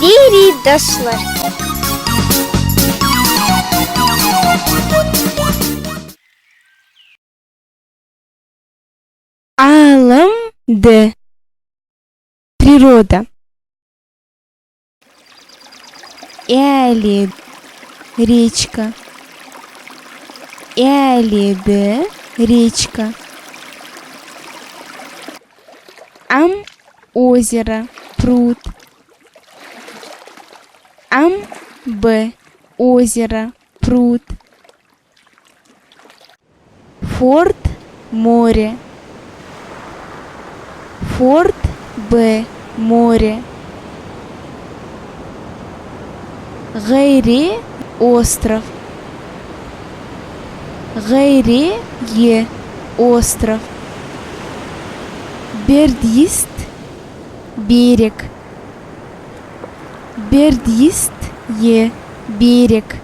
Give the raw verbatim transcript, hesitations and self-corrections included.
Берий дошлар. Ӏалам да. Природа. Аьлий да, речка. Аьлий да, речка. Ӏам, озеро, пруд. Ӏам ба, озеро, пруд. Форд, море. Форд ба, море. ГӀайре, остров. ГӀайре я, остров. Берд йист, берег. Берд йист я, берег.